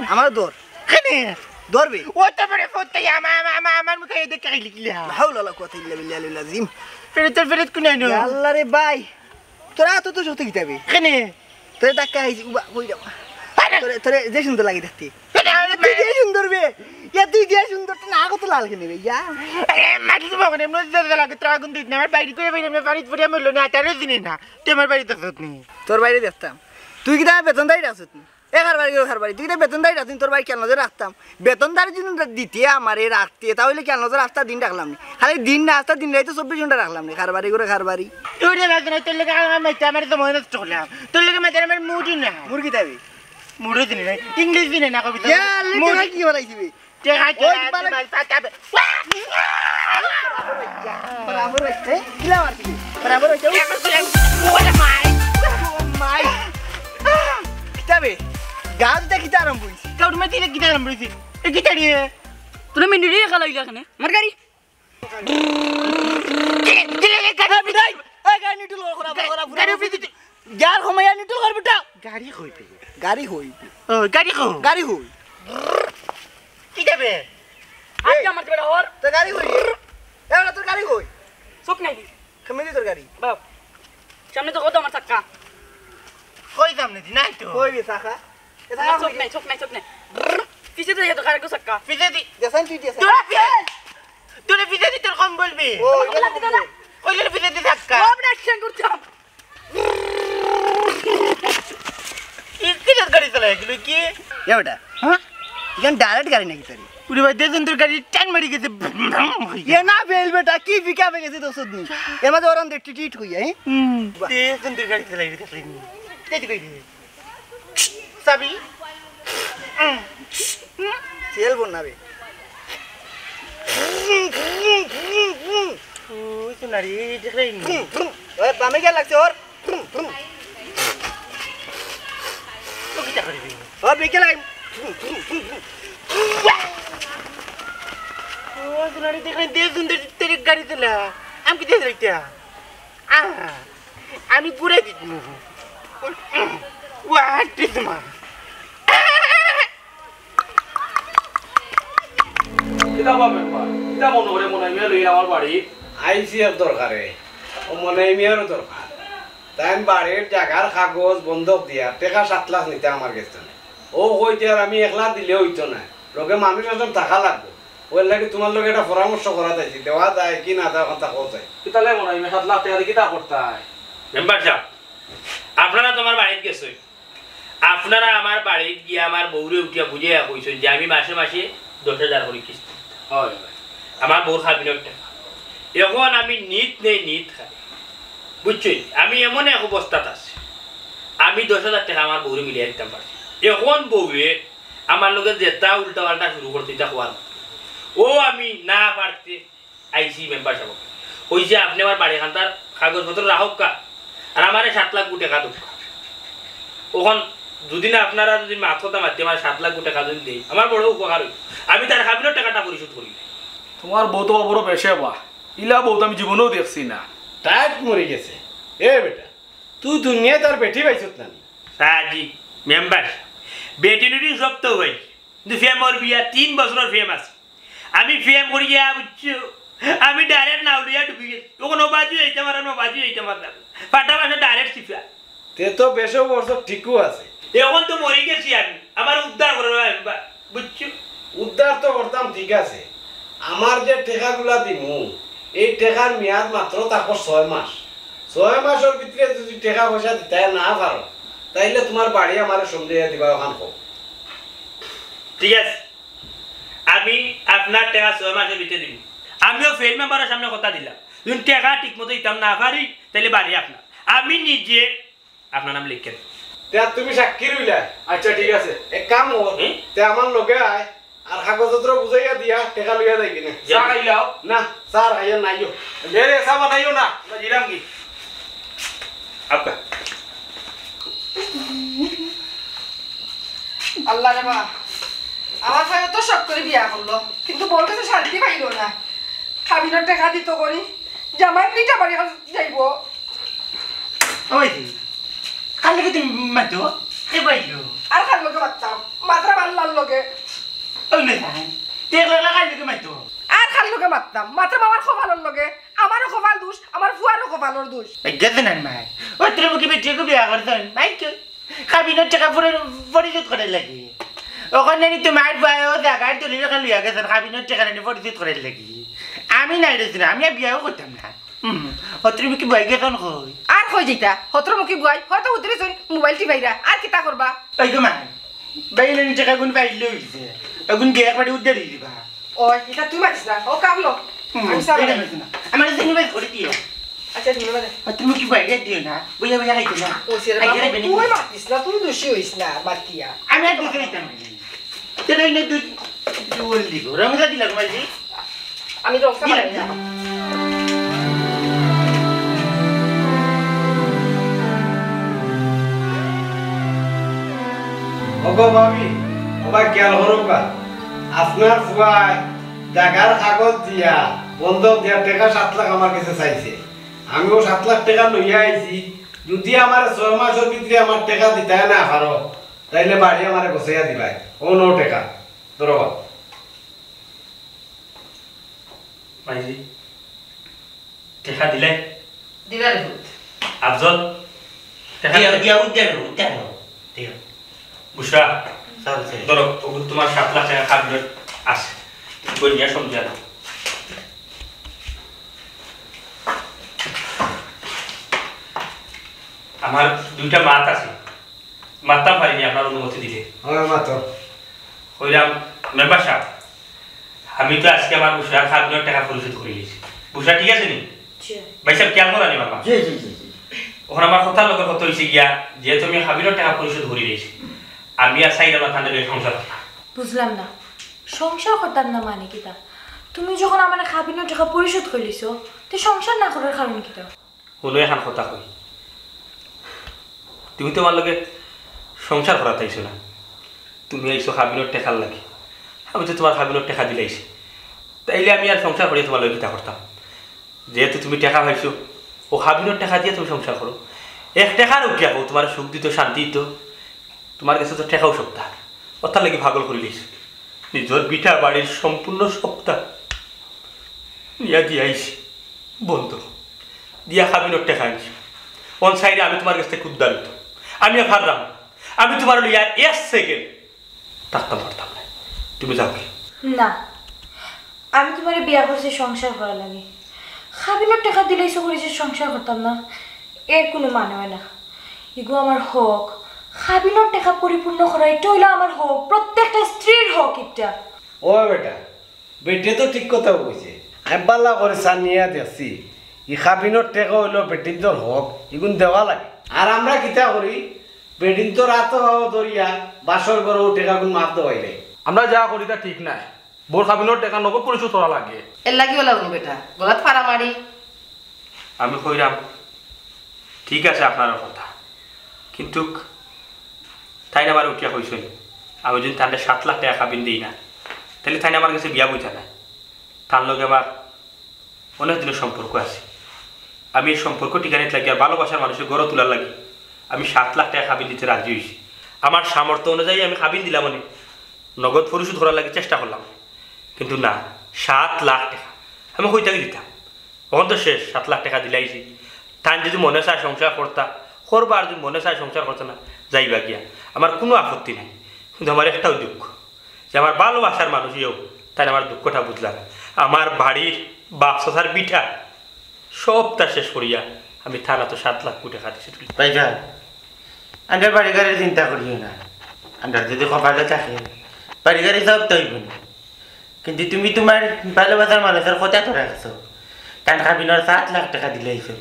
আমার ধর। কেনে? ধরবে। ও তো বড় ফোন তাই আমা-, আমা-, আমা-, আমার মুখে এই দেখা খাইলে কিলা? হাউলা লা কুওয়াতা ইল্লা বিল্লাহিল আলিয়্যিল আযীম। ফেরত তোর ফেরত কুনাই নোর। ইয়া আল্লাহ রে ভাই, তোরা তো তো সত্যি কিতাবে। কেনে? তোরে ধাক্কা খাইছি, উবা, কই যাও? আরে! তোরে, তোরে যে সুন্দর লাগে দেখতে। আরে, আরে, তুই যে সুন্দর বে। ইয়া, তুই যে সুন্দর, তুই না কত লাল কেনে বে, ইয়া? আরে, মাটি তো বাগানে, এমনি যে লাগে, তোর আগুন দিস না, আমার বাইরে করে বাইরে, আমি বাড়িত পড়ে মরলো না, তারও চিনি না। তুই আমার বাড়িত আছত নি। তোর বাইরে দেখতাম। তুই কিতা বেতনদারি আছত নি? এ কারবারি করে কারবারি, তুই কিতা বেতনদারি আছত নি, তোর বাড়ি খেয়াল নজর রাখতাম। বেতনদারি যদি দিতে আমারে রাখতে, তাহলে খেয়াল নজর আস্তা দিন রাখলাম নি। খালি দিন না, আস্তা দিন রাইতো চব্বিশ ঘন্টা রাখলাম নি। কারবারি করে কারবারি। তুই রে বাদ নাই, তোর লগে আমার মাইতে আমার তো মনে নষ্ট করলাম। তোর লগে মাইতে আমার মুডই না। মুরগি দাবি। মুডও দিনে নাই। ইংলিশ দিনে না কবিতা। ইয়া, আল্লাহ, মুড তোরা কি বানাইছিবি? টেকা ওই টেকা বালা- দিবাই, পা চাপে। বরাবর হইছে, কিলা মারবি? বরাবর হইছে। ওরে মাই। ও মাই। কিতাবে? গান দে কিতা আরম্ভ হইছে? কাউর মে দিলে কিতা আরম্ভ হইছে? এ কিতা রে? তোরা মেন্ডুরি খেলা হইলা এখানে? আমার গাড়ি। এই গাড়ি নিউট্রাল করা, করা, করা, গাড়ি উপরে দিতে। গিয়ার কমাইয়া নিউট্রাল কর বেটা। গাড়ি কই বে? গাড়ি কই? ও, গাড়ি কই? গাড়ি কই? কি যাবে? আজকে আমার বেটা ওর। তোর গাড়ি কই রে? এ বেটা, তোর গাড়ি কই? চোখ নাই। কেমনে তোর গাড়ি? বাপ, সামনে তো কত আমার চাক্কা। কই সামনে দি? নাই তো। কই বে চাকা? এ চাকা আমার চোখ কই? নাই, চোখ নাই, চোখ নাই। পিছে তো যেত কার চাক্কা। পিছে দি। দেখান তুই দেখান। তোরা পিছে। তোরা পিছে দি তোর কম বলবি। ও, এটা কম বলবি। কইলে পিছে দি চাক্কা। ও, বেটা, অ্যাকশন করতাম। কি, কি গাড়ি চালায় এগুলো কি? এ বেটা, হ্যাঁ? এখানে ডাইরেক্ট গাড়ি নাকি তোর? উড়ি ভাই, দে সুন্দর গাড়ি টান মারি গেছে। এ না বেল বেটা, কি পিক আপে গেছে তো সুদনি। এর মাঝে ওরান দে টিটিট কইয়া, হ্যাঁ? হুম। দে সুন্দর গাড়ি চালাই রে, চালাই নি। দে তুই কই রে? চাবি? তেল বল না বে। ওই তো নারী, দেখলে নি? ওই বামে গিয়া লাগছে ওর। ও কিতা করিবি? ও বিকেল আই। ও তো নারী, দেখলে দে সুন্দর তেরে গাড়ি দিলা। আমি কি দিয়ে দিলাম? আহ, আমি ঘুরে দিত। ও আটে তোমার। কিতা বা ব্যাপার? কিতা মনে করে মনে হয় মেয়ে লইয়া আমার বাড়ি? আইছি এক দরকারে। ও মনে হয় মেয়েরও দরকার। তাই আমি বাড়ির জাগার কাগজ বন্ধক দিয়া টেকা সাত লাখ নিতা আমার গেছ থনে। ও কইতে আর আমি একলা দিলে অইতো নায়। লগে মানুষ একজন থাকা লাগবো। ওর লাগি তোমার লগে একটা পরামর্শ করাত আইছি। দেওয়া যায় কি না যায়, অখন তা কও চাই। কিতা লে মনে হয় সাত লাখ টেকা দিয়া কিতা করতায়? মেম্বার সাব, আপনারা তো আমার বাড়িত গেছইন, আপনারা আমার বাড়িত গিয়া আমার বউরে উঠিয়া বুঝাইয়া কইছইন যে আমি মাসে মাসে দশ হাজার করি কিস্তি দিতাম। হয়, হয়। আমার বউর কাবিনর টেকা। অখন আমি নিত নেই, নিত খাই। বুঝছইন? আমি এমন এক অবস্থাত আছি, আমি দশ হাজার টেকা আমার বউরে মিলাইয়া দিতাম পারছি না। অখন বউয়ে আমার লগে যেতা উল্টা পাল্টা শুরু করছে, ইতা কওয়ার মতো। ও আমি না পারতে আইছি মেম্বার সাব। কইছে, "আপনে আমার বাড়ি খান্তার কাগজপত্র রাখউক্কা, আর আমারে সাত লাখ গু টেকা দেউক্কা।" অখন যুদি না আপনারা যুদি মাত কথা মাতি আমারে সাত লাখ গু টেকা যুদি দেইন, আমার বড় উপকার অইবো। আমি তার কাবিনর টেকাটা পরিশোধ করিলাই। তোমার বউ তো বড় বেশে বা, ইলা বউ তো আমি জীবনেও দেখছি না। তাই মরি গেছে। এ বেটা, তুই দুনিয়াত আর বেটি পাইছত না নি? সাজি, মেম্বার, বেটি নুটি সব তো ভাই, কিন্তু প্রেমর বিয়া, তিন বছরর প্রেম আছে। আমি প্রেম করিয়া, বুঝছো, আমি direct নাও লইয়া ডুবি গেছি। অখন ও বাজু এইটা মারা, ও বাজু এইটা মারা। ফাটা বাসা direct সিফা। তে তো বেশও বছর ঠিকও আছে। অখন তো মরি গেছি আমি, আমার উদ্ধার করে না, বুঝছো? উদ্ধার তো করতাম, ঠিক আছে। আমার যে টেকাগুলা দিমু, এই টেকার মেয়াদ মাত্র থাকো ছয় মাস। ছয় মাসর ভিতরে যুদি টেকা পয়সা দিতায় না পারো, তাইলে তোমার বাড়ি আমারে সমঝাইয়া দিবা, অখান কও। ঠিক আছে, আমি আপনার টেকা ছয় মাসর ভিতরে দিমু। আমিও ফেল মেম্বারর সামনে কথা দিলাম, যুদি টেকা ঠিক মতো দিতাম না পারি, তাইলে বাড়ি আপনার। আমি নিজে আপনার নাম লিখে দিমু। তে আর তুমি সাক্ষী রইলা। আচ্ছা, ঠিক আছে। এক কাম কর, হুম? তে আমার লগে আয়, আর কাগজপত্র বুঝাইয়া দিয়া টেকা লইয়া যাইগি নে। চা খাইলাও? না, চা আর খাইয়া নাইও। এ রে, চা বানাইও না, আমরা গেলাম কি? আব্বা। আল্লাহ রে বা, আমার ভাই তো শখ করি বিয়া করলো, কিন্তু বউর গেছে শান্তি পাইলো না। কাবিনর টেকা দিতো করি, জামাই পিঠা বাড়ি যাইবো। ওই যে, কার লগে তুমি মাতো? কে পাইলো? আর কার লগে মাততাম? মাতরাম আল্লার লগে। ওই মেয়ে, তুই একলা একলা কার লগে মাতো? আর কার লগে মাততাম? মাতরাম আমার কপালর লগে। আমারও কপাল দোষ, আমার ফুয়ারও কপালর দোষ। এই গেছে না মাই। ওই তোর মুখে বেটিয়ে বিয়া করছইন, মাই কে? কাবিনর টেকা পরে পরিশোধ করার লাগি। অখান নি তোমার ভাইও জাগার দলিল অখান লইয়া গেছইন, কাবিনর টেকা নি পরিশোধ করার লাগি। আমি নাই রে না, আমি আর বিয়াও করতাম না। হুম, হতরমুখী বুয়াই গেছইন কই? আর কই যাইতা? হতরমুখী বুয়াই, হয়তো হুদরে জইন মোবাইল টিপাইরা, আর কিতা করবা? ওই গো মা, বাইলে নি টেকা গুন পাইলে অইছে, অগুন গিয়া একবারে উদ্ধার অই দিবা। ও, ইটা তুই মাতিস না। ও, কাবলো। হুম, আমি সারা এটা মাতিস না। আমার জিনিস বের করে দিও। আচ্ছা, ধন্যবাদ। আর তুমি কি বাইরে দিও না? বইয়া বইয়া খাইতে না? ও, সেরে খাইতে বাবা, রাখবে নি? তুই মাতিস না, তুই দোষী হইস না, মাতিয়া। আমি আর দোষী হইতাম না। তোর ওই না দুধ, দুধ দিব। রং চা দিলাম, মাঝি। আমি রং চা দিলাম। বানাই না। ওগো ভাবি, ওবা খেয়াল করো বা, আপনার ফুয়ায় জাগার কাগজ দিয়া, বন্ধক দিয়া টেকা সাত লাখ আমার কাছে চাইছে। আমিও সাত লাখ টেকা লইয়া আইছি। যদি আমারে ছয় মাসর ভিতরে আমার টেকা দিতায় না পারো, তাইলে বাড়ি আমারে গছাইয়া দিবায়। ও নো টেকা, ধরো বা। মাইজি, টেকা দিলে? দিলা রে পুত। আফজল, টেকা দিয়া, দিলে? দিয়া, উদ্যান, উদ্যান। দিয়া। বুশরা, স্যার, স্যার। ধরো, ওগুলো তোমার সাত লাখ টেকা কাবিনর আছে। বই নিয়ে সমঝে আনো। আমার দুইটা মাত আছে। মাততাম পারিনি আপনার অনুমতি দিলে। হ্যাঁ, মাতো। কইলাম, মেম্বার সাহেব, আমি তো আজকে আমার বুসরার কাবিনর টেকা পরিশোধ করি দিছি। বুসরা ঠিক আছে নি? জি। ভাই সাহেব, খেয়াল করা নি বাবা? জি, জি, জি, জি। অখন আমার কথার লগে কথা অইছে গিয়া, যেহেতু আমি কাবিনর টেকা পরিশোধ করি দিছি, আমি আর চাইরাম না তানরে লইয়া সংসার করতাম। বুঝলাম না, সংসার করতাম না মানে কিতা? তুমি যখন আমার কাবিনর টেকা পরিশোধ করিলিছো, তে সংসার না করার কারণ কিতা? হুনো, এখান কথা কই। তুমি তো আমার লগে সংসার করাত আইছো না, তুমি আইছো কাবিনর টেকার লাগি। আমি তো তুমার কাবিনর টেকা দিলাইছি, তাইলে আমি আর সংসার করিয়া তুমার লগে কিতা করতাম? যেহেতু তুমি টেকা পাইছো, অউ কাবিনর টেকা দিয়া তুমি সংসার করো। এক টেকার উঠিয়া কও, তুমার সুখ দিত, শান্তি দিত, তুমার গেছে তো টেকাও সবতা। অতার লাগি পাগল করিলিছো। নিজর ভিটা বাড়ির সম্পূর্ণ সবতা নিয়া দিয়া আইছি বন্ধক। দিয়া কাবিনর টেকা আনছি। অন চাইরাম আমি তুমার গেছ থাকি উদ্ধার অইতাম। আমি আর পাররাম না। আমি তুমারে লইয়া এক সেকেন্ড থাকতাম পারতাম না। তুমি যাও কি? না, আমি তুমারে বিয়া করছি সংসার করার লাগি। কাবিনর টেকা দিলাইছো করিয়া যে সংসার করতাম না, এর কুনু মানে অয় না। ইগু আমার হক। কাবিনর টেকা পরিপূর্ণ করা, ইটা অইলো আমার হক, প্রত্যেকটা স্ত্রীর হক ইটা। ও বেটা, বেটিয়ে তো ঠিক কথা কইছে। আমি ভালা করি ছানিয়া দেখছি, ই কাবিনর টেকা অইলো বেটিন্তর হক, ইগুন দেওয়া লাগে। আর আমরা কিতা করি, বেটিন্তর আতো পাও ধরিয়া বাসর ঘরো টেকাগুন মাফ দেওয়াই দেই। আমরা যা করি তা ঠিক নায়। বউর কাবিনর টেকা নগদ পরিশোধ করা লাগে। এর লাগি অলা হুনো বেটা, গলাত ফাড়া মারি। আমি কইরাম, ঠিক আছে আপনার কথা, কিন্তুক তাইন আমারে উঠিয়া কইছইন, আমি যুদি তানরে সাত লাখ টেকা কাবিন দেই না, তাইলে তাইন আমার গেছে বিয়া বইতা নায়। তান লগে আমার অনেক দিনর সম্পর্ক আছে। আমি এই সম্পর্ক টিকানিত লাগি আর ভালোবাসার মানুষরে গড়ে তুলার লাগি আমি সাত লাখ টেকা কাবিন দিতে রাজি অইছি। আমার সামর্থ্য অনুযায়ী আমি কাবিন দিলাম, মানে নগদ পরিশোধ করার লাগি চেষ্টা করলাম, কিন্তু না, সাত লাখ টেকা আমি কই থাকি দিতাম? অখন তো শেষ, সাত লাখ টেকা দিলাইছি। তাইন যুদি মনে চায় সংসার করতা, করবা, আর যুদি মনে চায় সংসার করতা না, যাইবা গিয়া। আমার কুনু আপত্তি নাই, কিন্তু আমার একটাউ দুঃখ যে আমার ভালোবাসার মানুষ ইয়েও তাইন আমার দুঃখটা বুঝলা না। আমার বাড়ির বাপ চাচার ভিটা সবতা শেষ করিয়া আমি তান আতো সাত লাখ টেকা দিছি। ভাইজান, আমরার বাড়ি গাড়ির চিন্তা করিও না, আমরার যুদি কপালো থাকে, বাড়ি গাড়ি সবতা অইবো না। কিন্তু তুমি তুমার ভালোবাসার মানুষর কথা তো রাখছো, তান কাবিনর সাত লাখ টেকা দিলাইছো,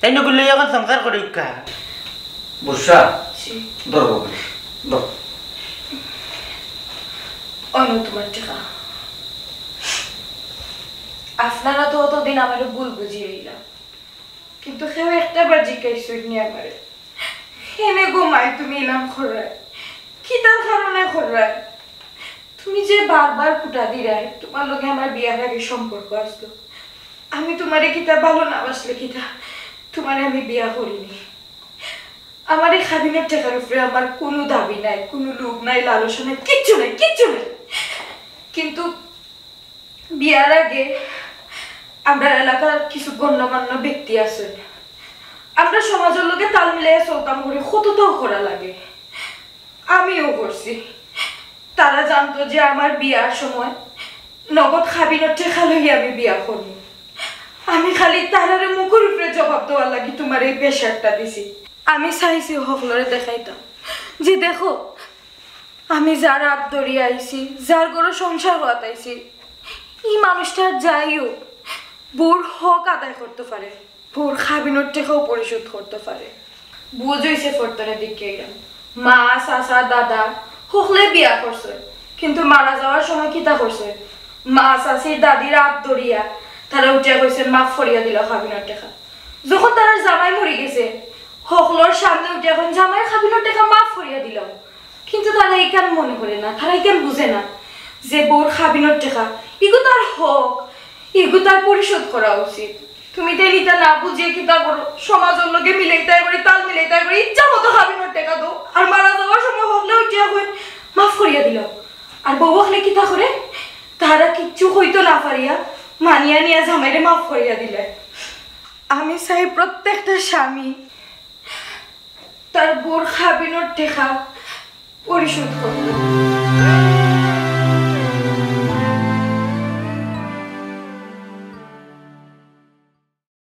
তাইন অগুন লইয়া অখন সংসার করউক্কা। বুসরা, জি। ধরো বাবা, ধরো। অইলো তুমার টেকা। আপনারা তো অতদিন আমারে ভুল বুঝিয়া আইলা, কিন্তু কেউ একটাবার জিকাইছইন নি আমারে, কেনে গো মাই তুমি ইলান কররায়? কিতার কারণে কররায়? তুমি যে বারবার খুটা দিরায়, তুমার লগে আমার বিয়ার আগে সম্পর্ক আছলো। আমি তুমারে কিতা ভালো না বাসলে কিতা? তুমারে আমি বিয়া করিনি। আমার ই কাবিনর টেকার উপরে আমার কুনু দাবি নাই, কুনু লোভ নাই, লালসা নাই, কিচ্ছু নাই, কিচ্ছু নাই। কিন্তু বিয়ার আগে আমরার এলাকার কিছু গণ্যমান্য ব্যক্তি আছইন, আমরা সমাজর লগে তাল মিলাইয়া চলতাম করি, কততাউ করা লাগে, আমিও করছি। তারা জানতো যে আমার বিয়ার সময় নগদ কাবিনর টেকা লইয়া আমি বিয়া করমু। আমি খালি তারারে মুখর উপরে জবাব দেওয়ার লাগি তুমারে এই প্রেশারটা দিছি। আমি চাইছি হকলরে দেখাইতাম যে দেখো, আমি যার আত ধরিয়া আইছি, যার ঘরো সংসার করাত আইছি, ই মানুষটা যাইও বউর হক আদায় করতো পারে, বউর কাবিনর টেকাও পরিশোধ করতো পারে। বুঝ অইছে ফরতনে দেখিয়া আইলাম। মা, চাচা, দাদা হকলে বিয়া করছইন, কিন্তু মারা যাওয়ার সময় কিতা করছইন? মা, চাচির, দাদির আত ধরিয়া তারা উঠিয়া কইছইন, "মাফ করিয়া দিলাও কাবিনর টেকা।" যখন তারার জামাই মরি গেছে, হকলর সামনে উঠিয়া কইন, "জামাইর কাবিনর টেকা মাফ করিয়া দিলাও।" কিন্তু তারা ইখান মনে করে না, তারা ইখান বুঝে না যে বউর কাবিনর টেকা, ইগু তার হক, ইগু তার পরিশোধ করা উচিত। তুমি তাইন ইতা না বুঝিয়া কিতা করো, সমাজর লগে মিলাইতায় করি, তাল মিলাইতায় করি, ইচ্ছা মতো কাবিনর টেকা দেও, আর মারা যাওয়ার সময় হকলে উঠিয়া কইন, "মাফ করিয়া দিলাও।" আর বউ হকলে কিতা করে, তারা কিচ্ছু কইতো না পারিয়া মানিয়া নিয়া জামাইরে মাফ করিয়া দিলে। আমি চাই প্রত্যেকটা স্বামী তার বউর কাবিনর টেকা পরিশোধ করতো।